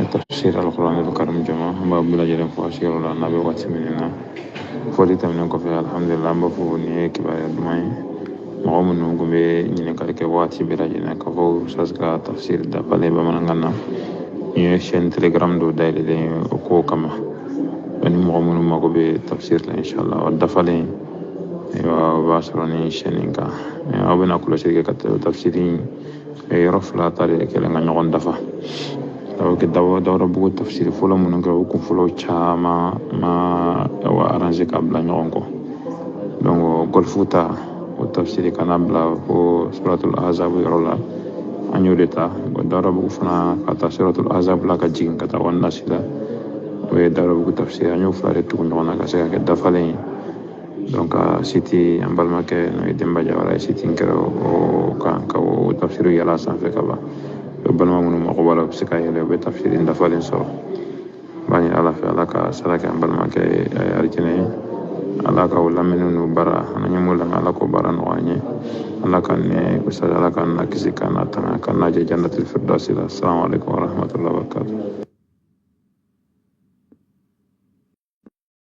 Tafsir al-Quran al-Karim jama, an b'a bɛɛ lajɛlen fo a sigiyɔrɔ la n'a bɛ waati min na. Foli tɛmɛnen kɔfɛ, alhamdulillah, an b'a fɔ nin ye kibaruya duman ye. Mɔgɔ minnu tun bɛ ɲininkali kɛ waati bɛɛ lajɛlen k'a fɔ Ustaz ka tafsir dafalen bamanankan na, nin ye chaîne Telegram dɔ dayɛlɛlen ye o ko kama. Ni mɔgɔ minnu mago bɛ tafsir la, inshallah, o dafalen, ayiwa, o b'a sɔrɔ nin chaîne in kan. Aw bɛna kɔlɔsili kɛ ka tafsir in yɔrɔ fila ta de kɛlen ka ɲɔgɔn dafa. Donc Dawudabugu tafsiri fɔlɔ minnu kɛ, o kun fɔlɔ caman ma arranger ka bila ɲɔgɔn kɔ. Donc golfu ta, o tafsiri kana bila fo suratul azab yɔrɔ la, an y'o de ta. Dawudabugu fana ka taa suratul azab la ka jigin ka taa wannasi la, o ye Dawudabugu tafsiri. An y'o fila de tugu ɲɔgɔn na ka se ka kɛ dafalen ye. Donc site, an balimakɛ n'o ye Denba Jawara ye, site in kɛra o kan ka o tafsiri yɛlɛ a sanfɛ ka ban. Balima minnu mago b'a la, u bɛ se ka yɛlɛ, u bɛ tafsiri dafalen sɔrɔ. N b'a ɲini Ala fɛ, Ala ka sara kɛ an balimakɛ alijinɛ ye. Ala ka o lamɛnni n'o baara, an ye mun lamɛn, Ala k'o baara nɔgɔya an ye. Ala ka ne ustaz, Ala k'an na kisi, k'an na tanga, k'an na jɛ jannatul firdausi la. Assalamu alaikum warahmatullahi wabarakatuh.